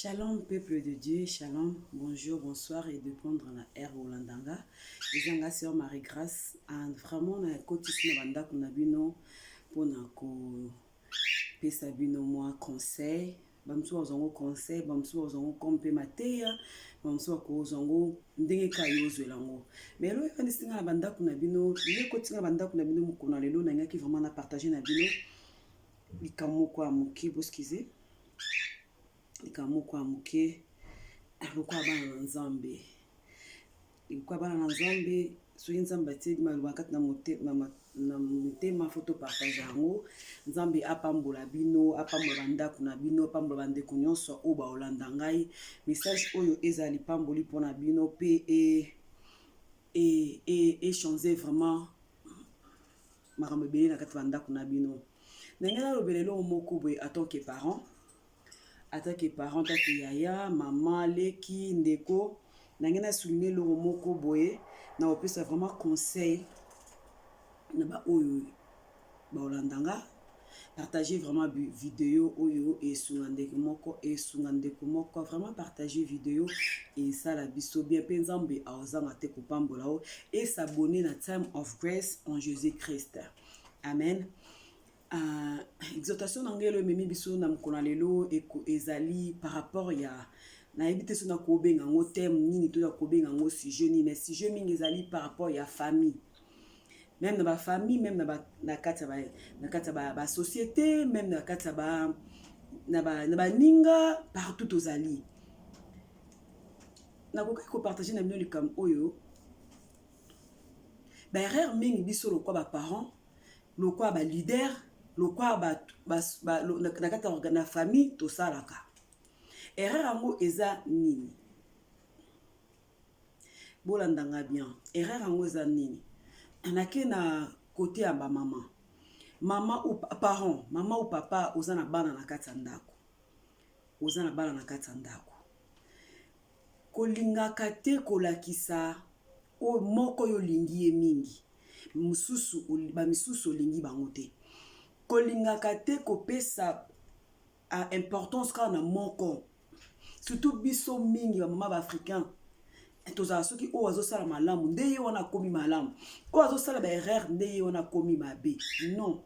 Shalom peuple de Dieu, shalom, bonjour, bonsoir et de prendre na air bolandanga. Eza nga sœur Marie Grace, and vraiment na kotisi na bandako na bino pona ko pesa bino mwa conseil. Ba mosusu bazwa yango conseil, ba mosusu bazwa yango comme pe mateya, ba mosusu bakozwa yango ndenge kaka yo ozwela yango. Mais eloko efandisi nga na bandako na bino, nde ekotisi nga na bandako na bino mokolo na lelo, nalingaki vraiment na partager na bino likambo moko ya moke, bo excuser. Likambo moko ya moke lokola bana na Nzambe, lokola bana na Nzambe, soki Nzambe atie maloba kati na motema faut to partage yango. Nzambe apambola bino, apambola bandako na bino, apambola bandeko nyonso oyo baolanda ngai. Message oyo ezala lipamboli mpona bino mpe e changer vraiment makambo ebele na kati ya bandako na bino. Ndenge nalobela eloko moko boye en tant que parent, en tant que parent, en tant que yaya, mama, leki, ndeko, ndenge na souligner eloko moko boye, na kopesa vraiment conseil na ba oyo baolanda nga. Partager vraiment vidéo oyo esunga ndeko moko, esunga ndeko moko, vraiment partager vidéo esala biso bien mpe Nzambe aozanga te kopambola o et s'abonner na Time of Grace en Jésus-Christ. Amen. Exhortation na ngai ememi biso na mokolo na lelo ezali par rapport ya, nayebi te so na kobenga yango thème nini to na kobenga yango sujet nini, mais sujet mingi ezali par rapport ya famille, même na bafamille, même na kati ya basociété, même na kati ya na baninga, partout tozali. Nakoki kopartage na bino likambo oyo, baerreur mingi biso lokwa baparent, lokwa baleader, lokwa na kati na famille tosalaka. Erreur yango eza nini? Bolandanga bien. Erreur yango eza nini? Nake na côté ya bamama, mama ou parent, mama ou papa, oza na bana na kati ya ndako, oza na bana na kati ya ndako, kolingaka te kolakisa oyo moko oyo olingi ye mingi, mosusu bamisusu olingi bango te. Kolingaka te kopesa importance kaka na moko. Surtout biso mingi bamama baafricain tozala, soki oyo azosala malamu nde ye wana akomi malamu, oyo azosala baerreur nde ye wana akomi mabe. Non,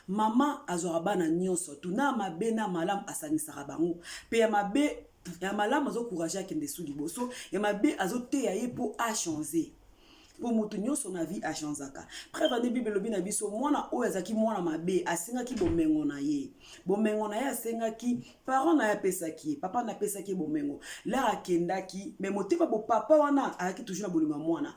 mama azwaka bana nyonso tu, na mabe na malamu, asangisaka bango mpe ya mabe ya malamu azocourage akende su liboso, ya mabe azoteya ye mpo achange, mpo moto nyonso na vie achangeaka. Preuve ande, Bible elobi na biso, mwana oyo azalaki mwana mabe asengaki bomengo na ye, bomengo na ye asengaki, parent na ye apesaki ye, papa na apesaki ye bomengo. L'heure akendaki, mais motema bopapa wana azalaki toujours na bolingo ya mwana.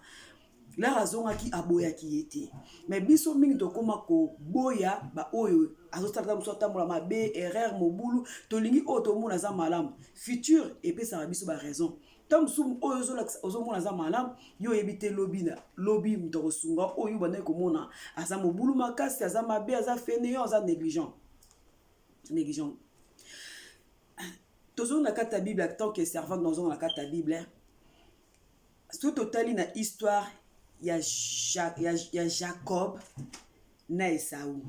L'heure azongaki, aboyaki ye te. Mais biso mingi tokóma koboya baoyo azosala mosu, atambola mabe, erreur, mobulu. Tolingi oyo tomona aza malamu. Futur epesaka biso baraison. Ntango mosusu oyo ozomona aza malamu, yo oyebi te lobi na lobi moto akosunga. Oyo bandaki komona aza mobulu makasi, aza mabe, aza fainéant, aza négligent, négligent. Tozonga na kati ya Bible. En tant que servante, nazonga na kati ya Bible. Soki totali na histoire ya Jacob na Esau,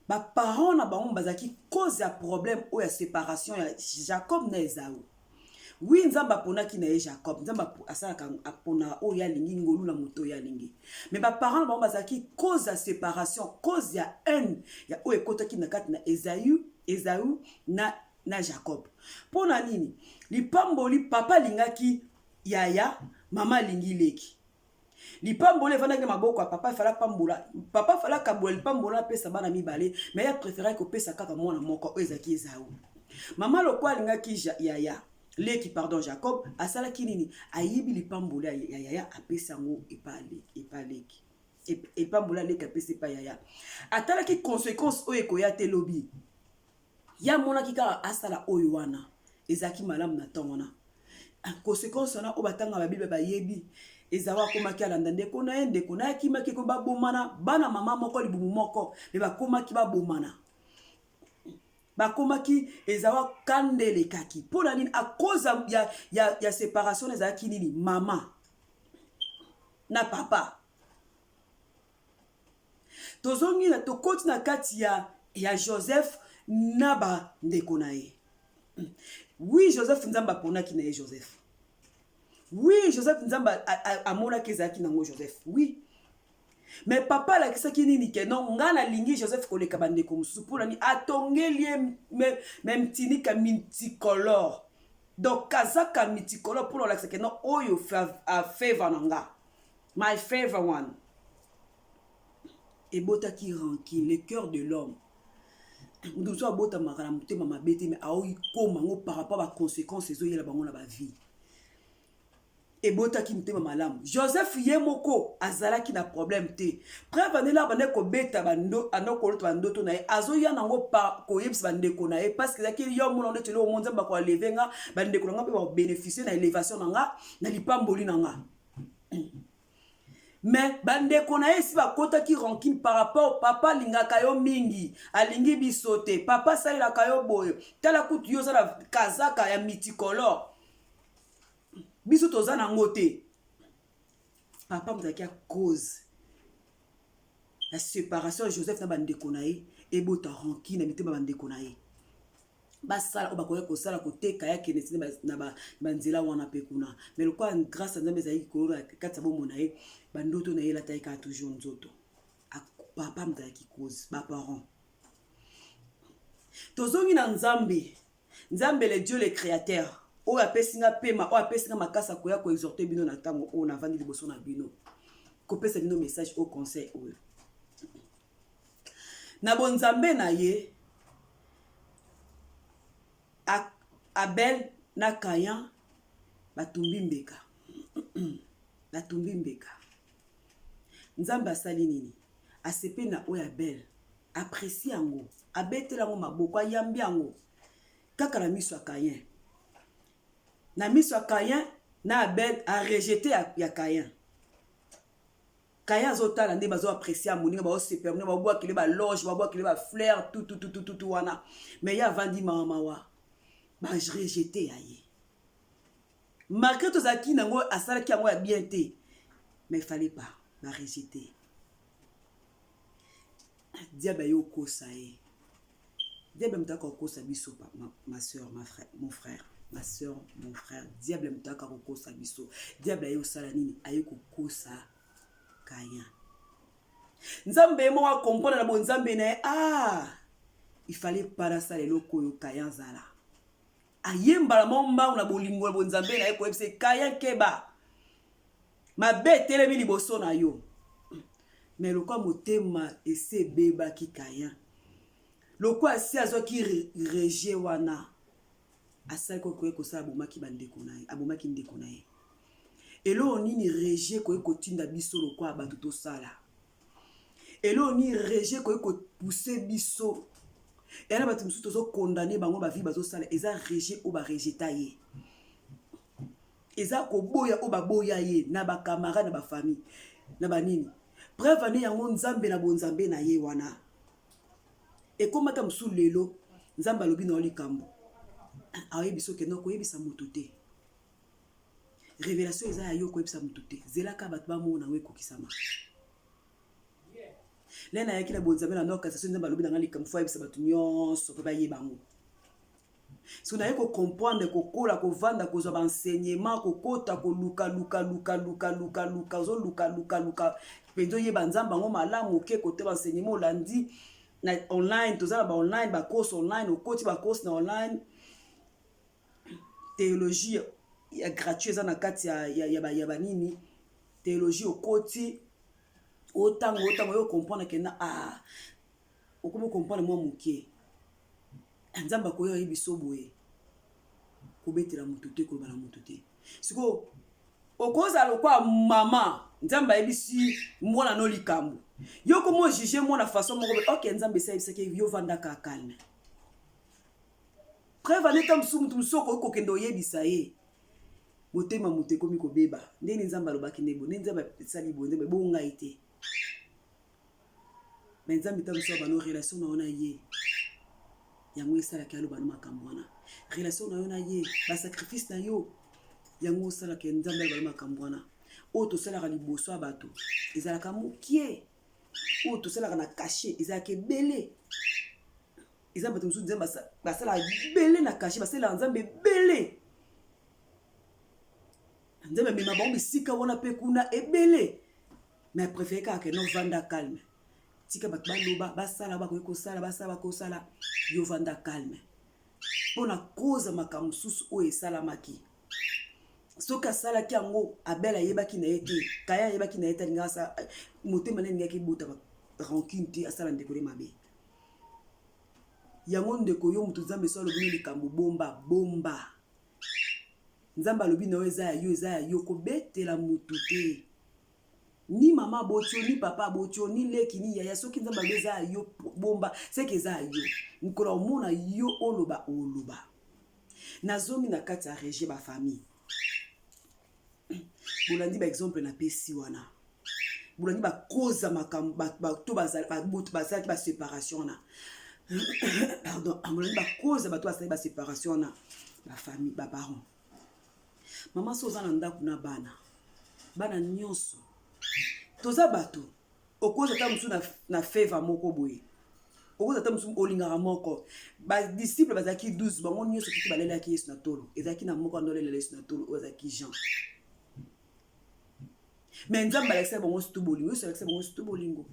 baparent na bango bazalaki cause ya problème oyo ya séparation ya Jacob na Esau. Oui, Nzambe aponaki na ye Jacob. Nzambe asalaka, aponaka oyo alingi, ngolu na moto oyo alingi. Mais baparent na bango bazalaki cause ya séparation, cause ya haine ya oyo ekotaki na kati na Esau na Jacob. Mpo na nini? Lipamboli, papa alingaki yaya, mama alingi leki. Lipamboli efandaki na maboko ya papa. Efala pambola, papa afala kabola lipambola, apesa bana mibale, mais ye apréféraki kopesa kaka mwana moko oyo ezalaki Ezau. Mama lokwa alingaki yaya, leki, pardon, Jacob, asalaki nini? Ayibi lipamboli ya yaya, apesi yango epa leki. Epambola leki, apesi epa yaya. Atalaki conséquence oyo ekoya te lobi. Ye amonaki kaka asala oyo wana ezalaki malamu na ntongo wana. Conséquence wana oyo batanga Babible bayebi, Ezau akomaki alanda ndeko na ye, ndeko na ye akimaki, ekomi babomana. Bana mama moko, libumu moko, mais bakomaki babomana. Bakomaki Ezau akanda elekaki. Mpo na nini? À cause ya séparation. Ezalaki nini? Mama na papa. Tozongi na, tokoti na kati ya Joseph na bandeko na ye. Oui, Joseph, Nzambe aponaki na ye Joseph. Oui, Joseph, Nzambe amonaki ezalaki nango Joseph. Oui, mais papa alakisaki nini? Ke non, ngai nalingi Joseph koleka bandeko mosusu. Mpona nini? Atongeli ye même tunique multicolore, donc kazaka multicolore, mpona olakisa ke non, oyo favor na nga, my favor one. Ebotaki rancune. Le cœur de l'homme, moto mosusu abotamaka na motema mabe te, mais aoyi koma yango par rapport baconséquence ezoyela bango na bavie. Ebotaki motema malamu. Joseph ye moko azalaki na problème te. Preuve, andela bande kobeta, ando kolota bandoto na ye, azoya nango koyebisa bandeko na ye, parce que ezalaki yo mona ndeti eloko mo Nzambe akoélever nga, bandeko na nga mpe bakobénéficie na élévation na nga, na lipamboli na nga. Mais bandeko na ye esi bakotaki rancune par rapport papa alingaka yo mingi, alingi biso te, papa asalelaka yo boye, tala kutu yo oza na kazaka ya multicolore, biso toza nango te. Papa moto azalaki ya cause ya séparation ya Joseph na bandeko na ye. Ebota rancune na mitema bandeko na ye, basala oyo bakoki kosala, koteka ya kende ti na banzela wana mpe kuna. Mais lokola grâce ya Nzambe ezalaki likolo na kati ya bomoi na ye, bandoto na ye elataki kaka toujours nzoto. Papa moto azalaki cause, baparent. Tozongi na Nzambe. Nzambe, le Dieu, le créateur, oyo apesi nga pema, oyo apesi nga makasi akoya koexhorter bino na ntango oyo navandi liboso na bino, kopesa bino message oyo, conseil oyo na bonzambe na ye. Abel na Kayan batumbi mbeka, batumbi mbeka. Nzambe asali nini? Asepeli na oyo Abel apprécie yango, abeteli yango maboko, ayambi yango kaka na miso ya Kayen. Na miso ya Kayen na Abel, arejeter ya Kayen. Kayen azotala nde bazoapprécie ya moninga, baosepela moninga, babwakele baloge, babwakele bafleur, tututututu wana, mais ye avandi mawa mawa, barejeter ya ye. Malgré tozalaki nango, asalaki yango ya bien te, mais fallait pas barejeter. Diable aye okosa ye. Diable moto aka kokosa biso. Ma soeur, ma frère, mon frère, ma soeur, mon frère, diable moto aka kokosa biso. Diable aye kosala nini? Aye kokosa Kayan. Nzambe ye moko acomprendre na bonzambe na ye: ah, il fallait pas nasala eloko oyo. Kayan azala aye mbala moko mbangu na bolingo na bonzambe na ye koyebisa: Kayan, keba, mabe etelemi liboso na yo. Mais lokwa motema esi ebebaki, Kayan lokwa asi azwaki rejet wana, asalaki okoki kosala, abomaki bandeko na ye, abomaki ndeko na ye. Eloko nini rejet koki kotinda biso lokwa bato tosala? Eloko nini rejet koki kopousser biso? Eya na bato mosusu tozocondamner bango, bavie bazosala eza rejet oyo barejeta ye, eza koboya oyo baboya ye na bacamarade, na bafamille, na banini. Preuve ane yango, Nzambe na bonzambe na ye wana ekomata mosusu. Lelo Nzambe alobi na yo likambo, ayebi soki okende koyebisa moto te. Révélation eza ya yo, koyebisa moto te, zelaka bato bamona yango ekokisama. Le nayaki na bonzambe na nokasa so Nzambe alobi na nga likambo, faut ayebisa bato nyonso mpe bayeba yango. So naye kocomprendre, kokola, kovanda, kozwa baenseignement, kokota, koluka, luka, luka, luka, luka, luka, ozoluka, luka, luka mpenza oyeba Nzambe yango malamu. Oke kote baenseignement, olandi na online, toza na baonline, bacourse online, okoti bacourse na online, théologie ya gratuit eza na kati ya banini, théologie. Okoti, otanga, otanga, oyo comprendre kenda, ah, okomi comprendre mwa moke. Nzambe akoya oyebi so boye, kobetela motu te, koloba na motu te. Sikoyo okozala lokola mama, Nzambe ayebisi mwana no likambo, yo komo juge mwana façon moko. Ok, Nzambe esi ayebisaki yo, vandaka calme. Preuve aneta mosusu, motu mosusu okoki kokende oyebisa ye, motema moto ekomi kobeba. Ndeni Nzambe alobaki nde boye, nde Nzambe esali boye, Nzambe bongai te. Mais Nzambe ta mosusu abano relation na yo na ye, yango esalaki aloba no makambo wana. Relation na yo na ye, basacrifice na yo, yango osalaka Nzambe aloba no makambo wana. Oyo tosalaka liboso ya bato ezalaka mokie, oyo tosalaka na cachet ezalaka ebele. Eza bato mosusu nzambe basalaka ebele na kashe, basalelaka nzambe ebele. Nzambe amema bango bisika wana mpe kuna ebele. Mais préféré kaka ke no vanda calme. Tika bato baloba, basala bakoki kosala, basala bakosala, yo vanda calme. Mpo na cause ya makambo mosusu oyo esalamaki. Soki asalaki yango, Abel ayebaki na ye te, Kayan ayebaki na ye te, alingaka motema na ye elingaki ebota rancune te, asala ndeko ne mabe. Yango ndeko yo moto Nzambe so alobi no likambo bomba, bomba. Nzambe alobi na yo eza ya yo, eza ya yo, kobetela motu te. Ni mama aboti yo, ni papa aboti yo, ni leki, ni yaya, soki Nzambe alobi eza ya yo, bomba, seke eza ya yo. Mokolo omona yo oloba, oloba. Nazongi na kati ya rejet ba famille. Bolandi ba exemple napesi wana. Bolandi ba cause ya makambo to basalaki ba séparation wana. Pardon, bolandi ba cause ya bato basalaki ba séparation wana, ba famille, ba parents. Mama so oza na ndako na bana, bana nyonso toza bato, okoza ata mosusu na favor moko boye, okoza ata mosusu olingaka moko. Ba disciple bazalaki 12, bango nyonso tutu balelaki Yesu na tolo. Ezalaki na moko ando alela Yesu na tolo, oyo azalaki Jean. Mais Nzambe alakisaki bango surtout bolingo, Yesu alakisaki bango surtout bolingo.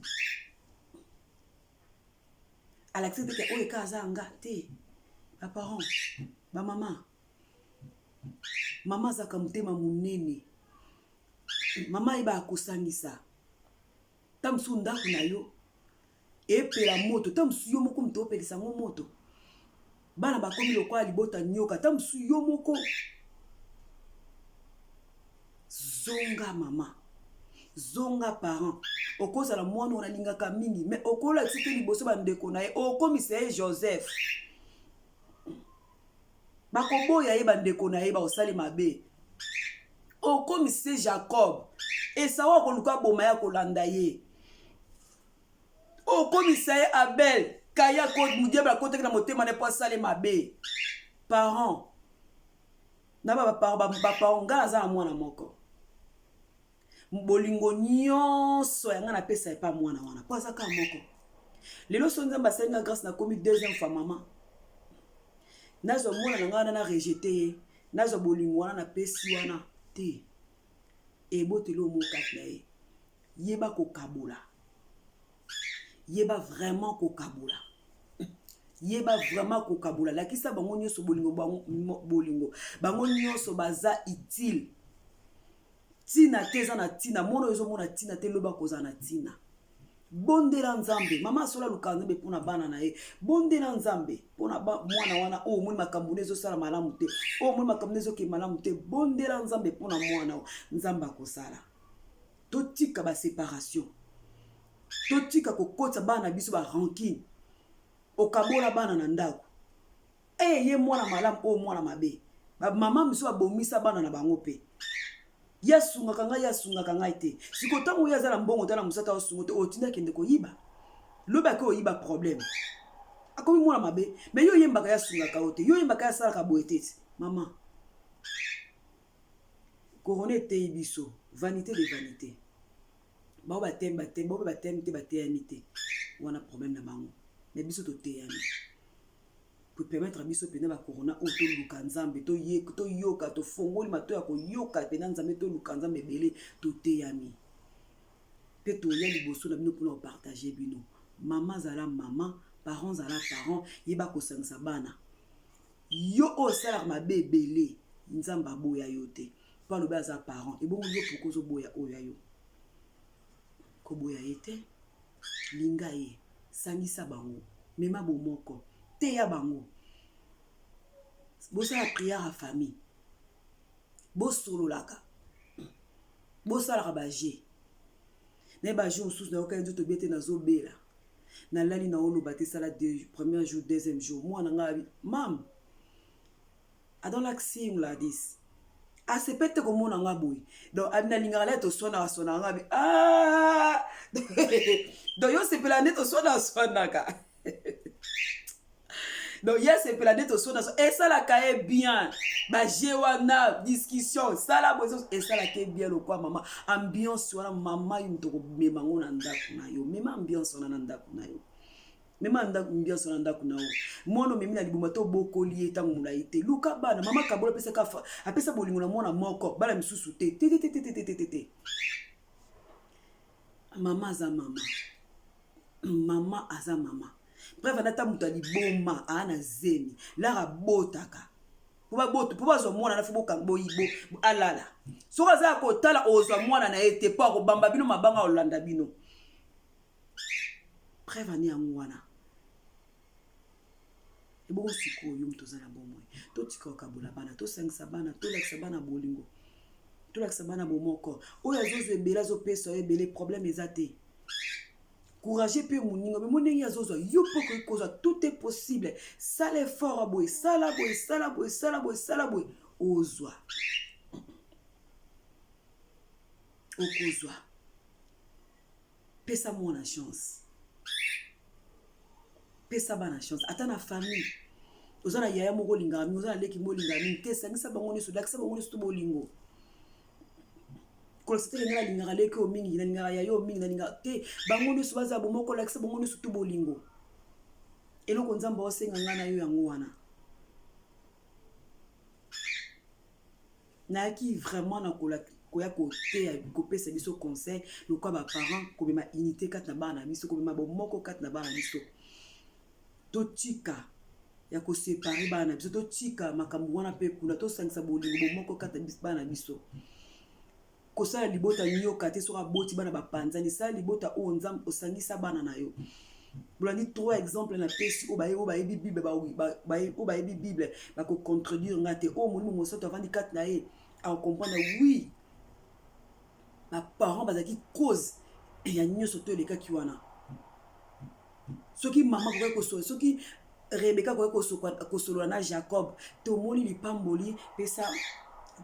Alakisaki te ke oyo eka aza nga te. Ba parents, ba mama, mama azalaka motema monene. Mama ayebaka kosangisa. Ta mosusu ndako na yo epela moto, ta mosusu yo moko moto opelisa yango moto. Bana bakomi lokola libota nyoka, ta mosusu yo moko. Zonga mama, zonga parent. Okozala mwana oyo nalingaka mingi, mais okolakisa te liboso bandeko na ye, okomisa ye Joseph. Bakoboya ye bandeko na ye, bakosali mabe. Okomisa ye Jacob. Esau akoluka boma ye, akolanda ye. Okomisa ye Abel. Kaya diable akotaki na motema na ye mpo asali mabe. Parent, na ba parent, nga naza na mwana moko. Bolingo nyonso ya nga napesa epa mwana wana mpo aza kaka moko. Lelo so Nzambe asali nga grâce, nakomi deuxième fois mama, nazwa mwana na ngai wana na rejeter ye, nazwa bolingo wana napesi wana te, eboteli oyo mokati na ye. Yeba kokabola, yeba vraiment kokabola, yeba vraiment kokabola. Lakisa bango nyonso bolingo, bolingo bango nyonso baza utile. Ntina te eza na ntina, mona oyo ezomona ntina te, loba kozala na ntina. Bondela Nzambe, mama asola aluka Nzambe mpona bana na ye. Bondela Nzambe mpona mwana wana oyo omoni makambo nde ezosala malamu te, oyo omoni makambo nde ezokende malamu te. Bondela Nzambe mpona mwana oyo, Nzambe akosala. Totika ba séparation, totika kokotisa bana na biso ba rancune. Okabola bana na ndako, e ye mwana malamu, oyo mwana mabe. Bamama mosusu babomisa bana na bango mpe ye asungaka ngai, ye asungaka ngai te. Sikoyo ntango oyo aza na mbongo, tala mosata osunga te, otinda akende koyiba, lobi ake oyiba, problème, akomi mwana mabe. Mais yo oyembaka ye asungaka yo te, yo oyembaka ye asalaka boye te. Mama, corona eteyi biso vanité de vanité. Bao batemi batemi, bao mpe batemi te, bateyami te, wana problème na bango. Mais biso toteyami kopermettre biso mpenza bacorona oyo toluka Nzambe, toyoka, tofongoli mato ya koyoka mpenza Nzambe, toluka Nzambe ebele. Toteyami mpe toya liboso na bino mpona kopartager bino. Mama zala mama, parent zala parent, yeba kosangisa bana. Yo oyo osalaka mabe ebele, Nzambe aboya yo te mpo alobi aza parent. Ebongo yo poko ozoboya oyo ya yo, koboya ye te, linga ye, sangisa bango, mema bomoko, teya bango, bosala prière ya famille, bosololaka, bosalaka baje naye bajour mosusu. Nayokai nzoto bie te, nazobela, nalali, naoloba te. Sala premier jour, deuxième jour, mwana ngai: "Mam, I don't like seeing like this." Asepe te komona nga boye. Donc nalingaka le toswanaka swanaka nga bi, ah, donc yo sepela nde toswanaka swanaka. Donc ye asepela nde toswana so, esalaka ye bien. Baje wana, discussion, sala boye, esalaka ye bien. Lokwa mama, ambiance wana, mama, yo moto komema yango na ndako na yo, mema ambiance wana na ndako na yo. Mema ndako ambiance na ndako na yo. Mwana omemi na libuma to obokoli ye ntango molai te. Luka bana, mama kabola apesa ka apesa bolingo na mwana moko, bana misusu te. Te te te te te te te te. Mama aza mama. Mama aza mama. Bref, ata moto ya liboma aa na zemi, lara abotaka. Po baboto, po bazwa mwana na fo bokanga boyibo alala. Soki aza ya kotala ozwa mwana na ye te po akobamba bino mabanga olanda bino. Preuve ani yango wana. Ebongo sikoyo yo moto oza na bomoi, totika kokabola bana, tosangisa bana, tolakisa bana bolingo, tolakisa bana bomoko. Oyo azozwa ebele azopesa yo ebele, problème eza te. Courage mpe moninga memo ndenge azozwa yo mpo okoki kozwa, tout est possible. Sala effort boye, sala boye, sala boye, sala boye, sala boye, ozwa, okozwa. Pesa mwana chance, pesa bana chance. Ata na famille oza na yaya moko olingaka mingi, oza na leki moko olingaka mingi te, sangisa bango nyonso, lakisa bango nyonso to bolingo. Kolakisa te ngai nalingaka leki oyo mingi, nalingaka yaya oyo mingi, nalingaka te. Bango nyonso baza bomoko, lakisa bango nyonso to bolingo. Eloko Nzambe aosenga ngai na yo yango wana. Nayaki vraiment na koya koteya, kopesa biso conseil lokola ba parents, komema unité kati na bana na biso, komema bomoko kati na bana na biso. Totika ya kosepare bana na biso, totika makambo wana mpe kuna, tosangisa bolingo bomoko kati na bana na biso. Kosala libota nyoka te soki aboti bana bapanzani. Sala libota oyo Nzambe osangisa bana na yo. Bolandi trois exemple na pesi oyo baye oyo bayebi Bible, oyo bayebi Bible bakocontredire nga te. Oyo Molimo Mosantu avandi kati na ye akokomprendre. Oui, baparent bazalaki cause ya nyonso to elekaki wana. Soki mama akoki kosolola, soki Rebeka akoki kosolola na Jacob, tomoni lipamboli. Pesa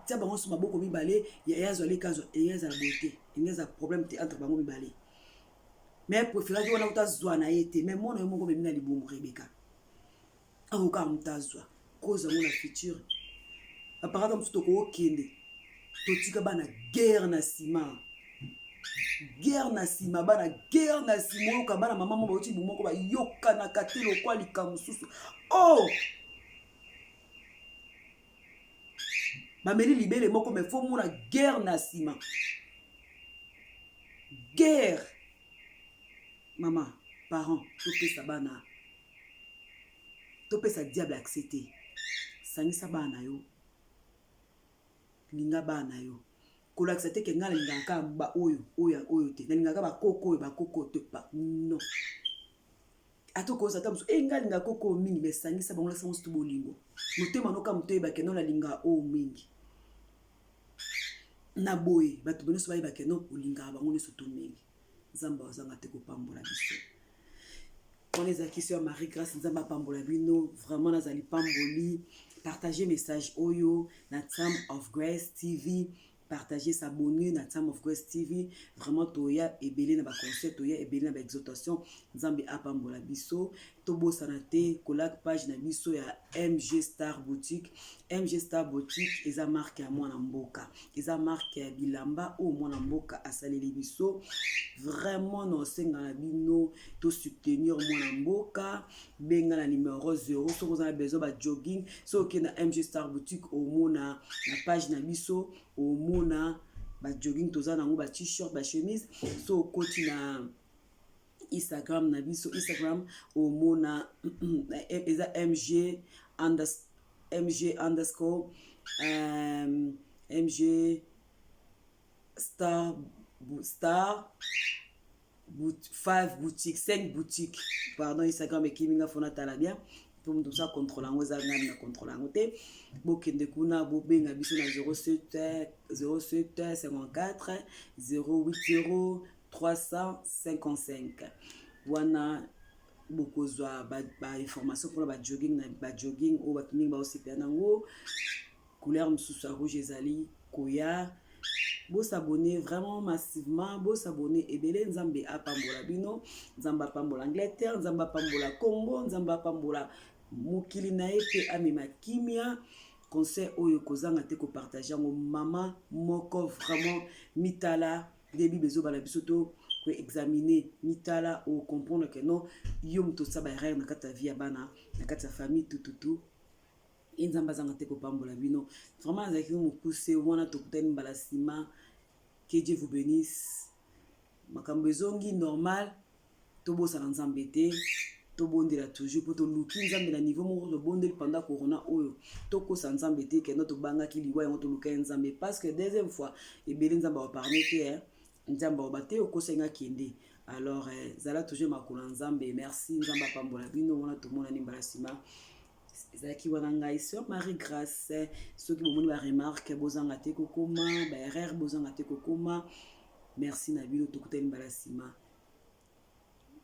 tia bango nyonso maboko mibale, ya azwa leki azwa, eye ezala boye te, enge ezala problème te entre bango mibale. Mais préféraki wana kuta azwa na ye te, mais mwana yo moko memi na libumu Rebeka akokaka moto azwa cause yango na futur. Baparaka mosusu tokokende totika bana guerre na nsima, guerre na nsima, bana guerre na nsima. Oyoka bana mama moko bauti bomoko bayokanaka te lokwa likambo mosusu. Oh, bameli libele moko, mais fo mona guerre na nsima, guerre. Mama parent, topesa bana, topesa diable accès te. Sangisa bana na yo, linga bana na yo. Kolakisa te ke ngai nalingaka kaka ba oyo oyo oyo te, nalingaka bakoko oyo bakoko te, pa non. Ata okoza ata mosusu e ngai alingaka koko oyo mingi, mais sangisa bango, lakisa bango surtout bolingo. Motema noka moto oyebake no nalingaka oyo mingi na boye, bato nyonso bayebake no olingaka bango nyonso to mingi. Nzambe azanga te kopambola biso. Wana ezalaki so ya Marie Grâce. Nzambe apambola bino vraiment, nazali pamboli. Partage message oyo na Time of Grace TV, partager, s'abonner na Time of Grace TV. Vraiment toya ebele na baconseil, toya ebele na baexhortation. Nzambe apambola biso. Tobosana te kolike page na biso ya MG Star Boutique. MG Star Boutique eza marque ya mwana mboka, eza marque ya bilamba oyo mwana mboka asaleli biso. Vraiment na osenga na bino tosoutenir mwana mboka. Benga na numero 0 soki oza na besoin ba jogging. Soki okende na MG Star Boutique, omona na page na biso, omona ba jogging toza nango, ba t-shirt, ba chemise. So okoti na Instagram na biso, Instagram, omona eza MG underscore MG Star 5 boutique, 5 boutique, pardon. Instagram ekimi nga, fona tala bien mpo moto mosu acontrôle yango, eza ngai na contrôle yango te. Bokende kuna, bobenga biso na 07 07 54 080 355 wana, bokozwa bainformation mpona bajogging na bajogging oyo bato mingi baosepela nango. Couleur mosusu ya rouge ezali koya. Bosabonner vraiment massivement, bosabonner ebele. Nzambe apambola bino, Nzambe apambola Angleterre, Nzambe apambola Congo, Nzambe apambola mokili na ye mpe amema kimia. Conseil oyo kozanga te kopartage yango. Mama moko vraiment mitala nde Bible ezobala biso to. Koexaminer, mitala, ocomprendre que non, yo moto osala baerreur na kati ya vie ya bana, na kati ya famille, tututu. E Nzambe azanga te kopambola bino. Vraiment, azalaki mokuse wana. Tokutani mbala nsima. Que Dieu vous bénisse. Makambo ezongi normal. Tobosana Nzambe te, tobondela toujours, mpo toluki Nzambe na niveau moko. Tobondeli pendant corona oyo, tokosa Nzambe te kendo tobangaki liwa yango, toluka ye Nzambe, parce que deuxième fois ebele Nzambe akoépargner te. Nzambe akoba te okosa nga, kende. Alors zala toujours makolo ya Nzambe. Merci, Nzambe apambola bino. Wana tomonani mbala nsima. Ezalaki wana ngai, sœur Marie Grâce. Soki bomoni baremarque, bozanga te kokoma, baerreur, bozanga te kokoma. Merci na bino, tokutani mbala nsima.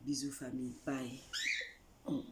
Bisous famille, bye.